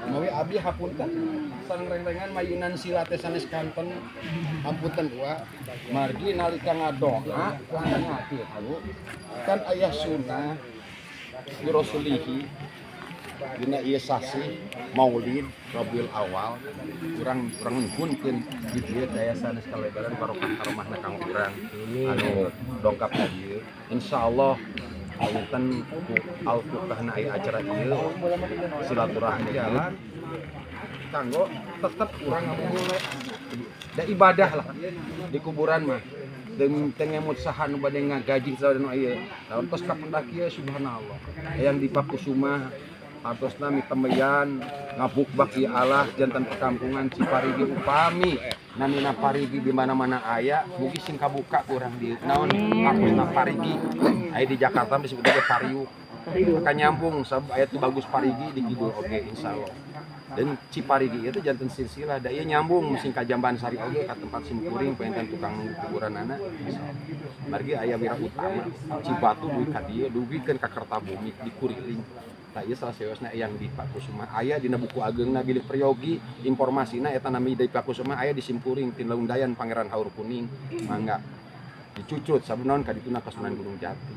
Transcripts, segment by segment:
Mawi abdi hapunten sareng reng-rengan mayunan sila teh sanes kanten hapunten dua margi nalika ngadoa lan kitu kan aya sunnah di rasulihi dina ieu sasih Maulid Rabiul Awal urang urang nyuhunkeun di dieu daya sanes kalebaran barokah karomahna kang urang anu dongkap ka dieu insyaallah awitan ku alfukahna aya acara ieu silaturahmi jalan kanggo tetep urang ngamumule da ibadah lah di kuburan mah deung teu ngemut saha nu bade ngagaji saha nu ieu lamun tos kapendak ieu subhanallah yang di Pakusuma artosna mitembeyan ngabukbak ieu Allah jantan perkampungan Ciparigi upami namina Parigi di mana-mana aya mugi sing kabuka ku urang dieu naon artosna Parigi aya di Jakarta disebut ge Pariuk maka nyambung sabab aya tu bagus Parigi di kidul oge insyaallah dan Ciparigi itu jantan silsilah da ieu nyambung sing ka Jamban Sari oge ka tempat simkuring panginten tukang nunggu kuburanana margi aya wira utama Cibatu dugi ka dieu dugikeun ka Kertabumi di Kuriling. Tah ieu salah sawiosna yang di Pakusuma aya dina buku ageungna bilih peryogi informasina eta nami di Pakusuma aya di simkuring tin Laundayan Pangeran Haur Kuning mangga dicucut sabab naon ka dituna ka Sunan Gunung Jati.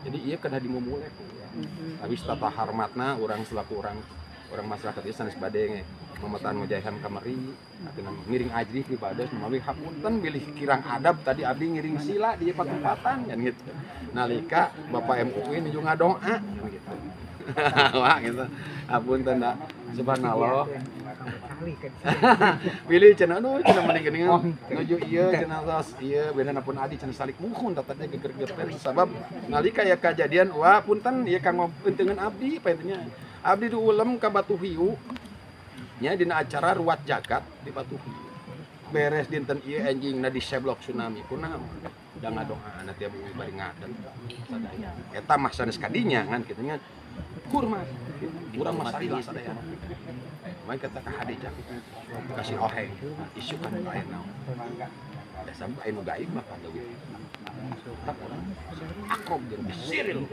Jadi ieu kedah dimumule ku urang. Habis tata hormatna urang selaku urang orang masyarakat ieu sanes bade mametaan ngujahan kamari atina ngiring ajrih pribados melalui hapunten bilih kirang adab tadi abdi ngiring sila di patempatan kan gitu. Nalika Bapak MUI nuju ngadoa kan gitu. Wah gitu. Hapunten da subhanallah. Pilih cenah aduh cenah mending geuningan nuju ieu cenah tos ieu bedana pun adi cenah salik muhun tah tadi geger-geger sabab nalika aya kajadian wah punten ieu kanggo eunteungeun abdi pantennya. Abdi diulem ka Batu Hiu nya dina acara ruat jagat di Batu Hiu. Beres dinten ieu enjingna di seblok tsunami kunaon da ngadoana tiap bumi bari ngadeg sadaya. Eta mah sanes kadinya ngan kitu nya kurma urang mah sarila sadaya. Mah kata ka Hadijah kasih oheng isukan aya naon. Da sabab aya nu gaib mah leuwih. Tetap urang akrab jeung bisiril.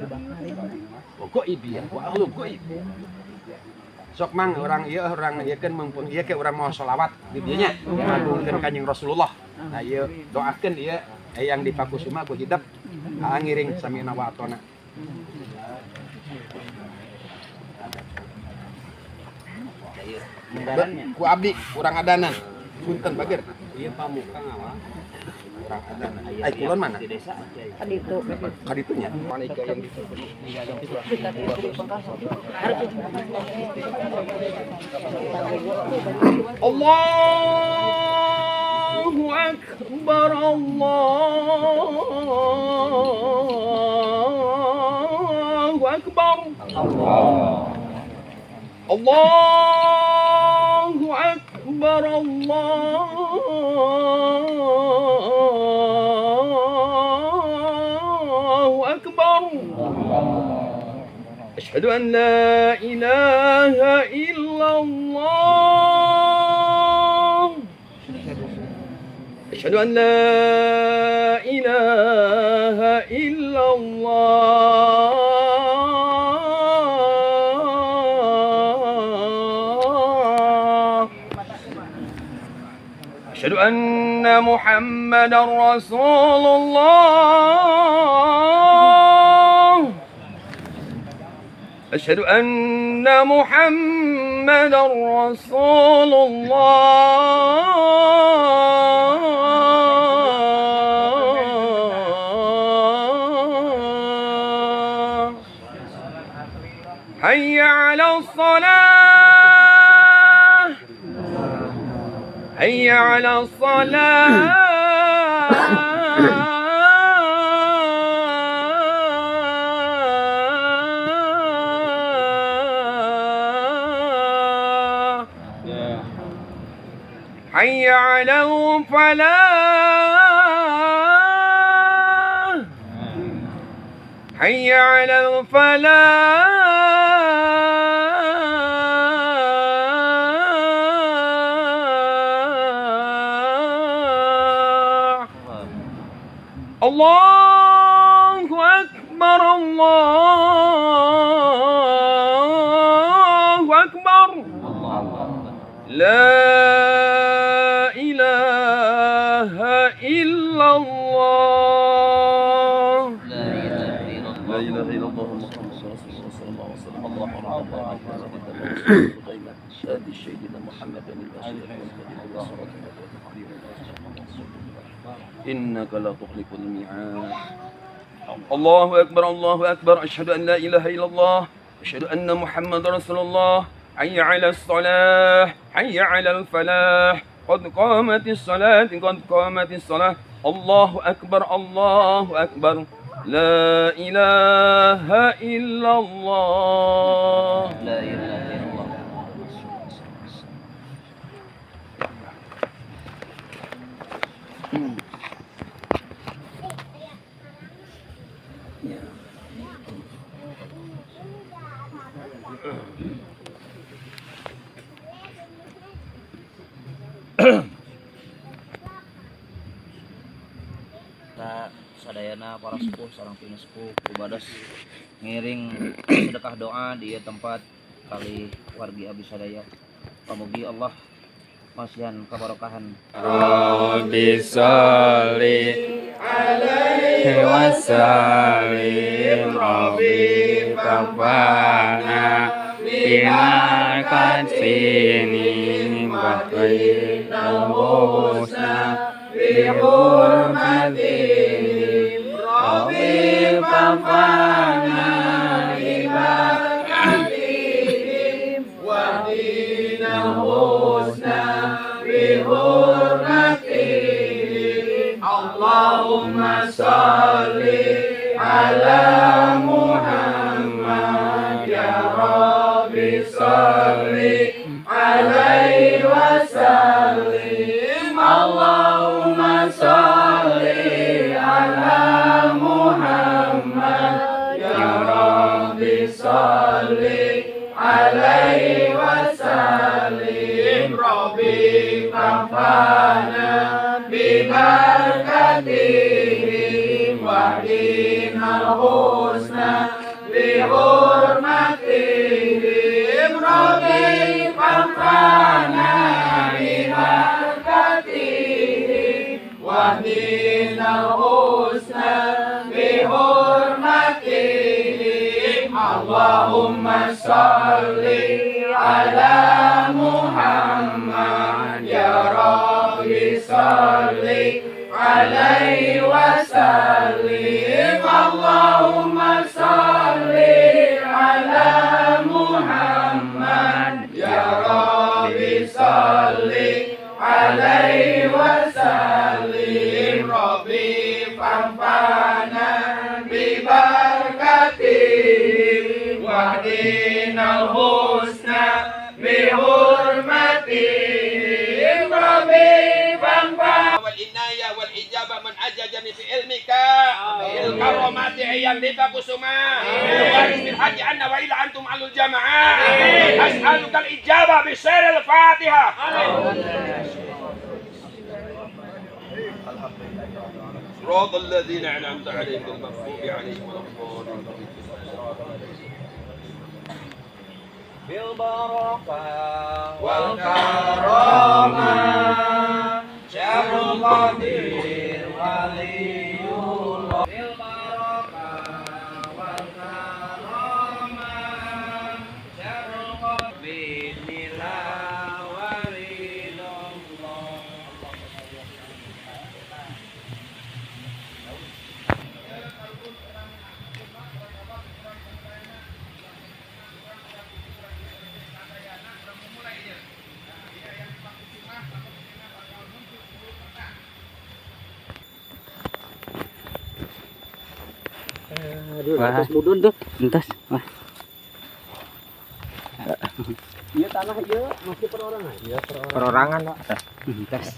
Wa goib ya wa ahlu goib. Sok mang urang ieu urang ieu keun mumpung ieu ke urang mau sholawat di dieu nya ngagungkeun Kanjeng Rasulullah. Nah ieu doakeun ieu yang di Pakusuma ku hidep ngiring samina wa atona. Ku abdi urang adanan punten bager. Ieu pamuka ngawa. Urang adanan. Ai kulon mana? Di desa. Kaditu. Kaditunya. Maneka yang di Allahu Akbar Allahu Akbar Allahu Akbar Allahu Akbar Asyhadu an la ilaha illallah Asyhadu an la ilaha illallah Asyhadu anna Muhammadan Rasulullah Asyhadu anna Muhammadan Rasulullah Hayya 'alas salah Hayya 'alas salah على الفلاح حي على الفلاح الله أكبر الله أكبر لا إله إلا الله لا إله إلا الله لا إله إلا الله محمد رسول الله صلى الله عليه وسلم اللهم إنك لا تخلف الميعاد الله أكبر الله أكبر أشهد أن لا إله إلا الله أشهد أن محمد رسول الله حي على الصلاة حي على الفلاح قد قامت الصلاة قد قامت الصلاة الله أكبر الله أكبر لا إله إلا الله لا إله إلا الله. Sadayana para sepuh sareng pinusepuh kubados ngiring sedekah doa di tempat kali wargi abdi sadaya. Pamugi Allah masihan kabarokahan. Rabbi sholli alaihi wasallim Rabbi kafana bima katsini wa qina husna bi hurmati Rabbi kafana bima katsini wa qina husna bi hurmati Allahumma sholli ala Muhammad ya Rabbi sholli alaihi wasallim Allahumma sholli ala Muhammad ya Rabbi sholli alaihi wasallim Rabbi kafana bi barakatihim wa dinal husna bi hurmatihim Rabbi kafana bi barakatihim wa dinal husna bi hurmatihim Allahumma sholli ala Muhammad ya Rabbi sholli alaihi wasallim Allahumma sholli ala Muhammad ya Rabbi sholli alaihi wasallim Rabbi fanfa'na bi barakatihim wahdinal husna bi hurmatihim Rabbi fanfa'na wal inayah wal ijabah man ajajani fi ilmika bil karamati ayyan lifakusuma waris bil haji anna wa ila antum alul jamaah as'aluka al ijabah bi sirril fatihah. صراط الذين أنعمت عليهم المغضوب عليهم ولا الضالين بالبركة والكرامة شهر القدير ولي الله بالبركة والكرامة شهر القدير بإذن الله ولي الله. Aduh, atas mudun tuh. Entas. Wah. Iya tanah iya masih perorangan. Iya, perorangan, Pak. Entas.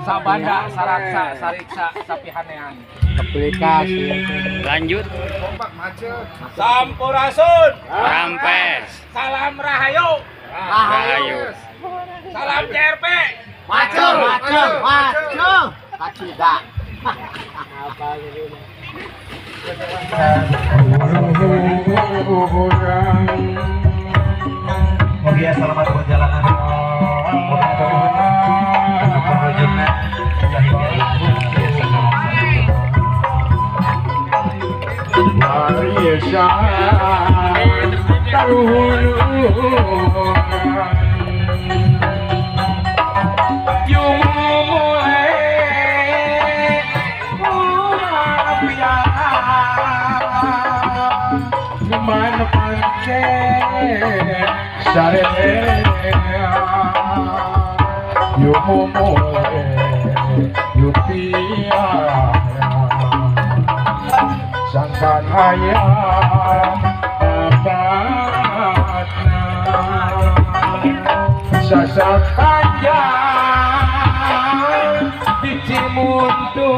Sabanda saraksa sariksa sapihanean. Aplikasi. Lanjut. Sampurasun. Rampes. Salam rahayu. Rahayu. Salam CRP. Macul, macul, macul. Kacida. Apa gitu. Mugia selamat perjalanan. Sangkan ayam abatna sasak panjang di Cimuntu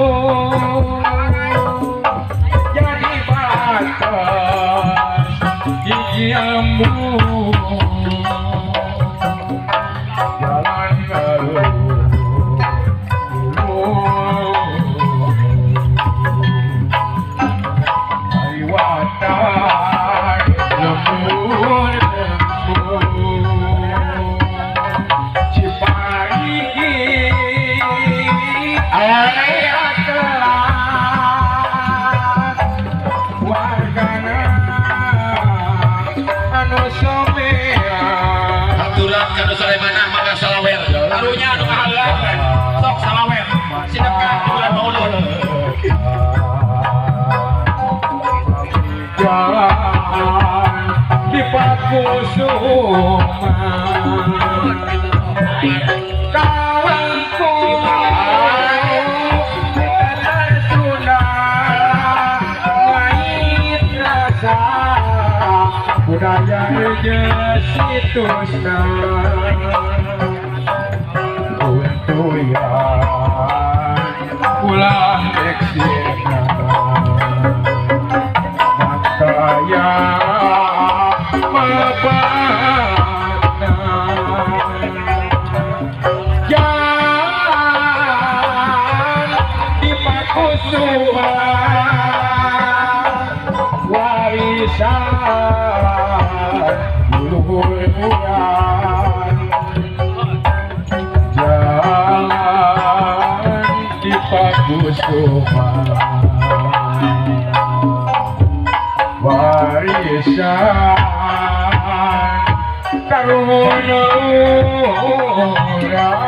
jadi batas gigi ambu jalan karunya anu ngahalang sok salawer sedekah di bulan Maulud. Jalan di Pakusuma kawanku Sunda ngait rasa budaya jeung situsna ulah eksirna makaya mabana jalan di Pakusuma warisan leluhur urang Pakusuma warisan karuhun urang.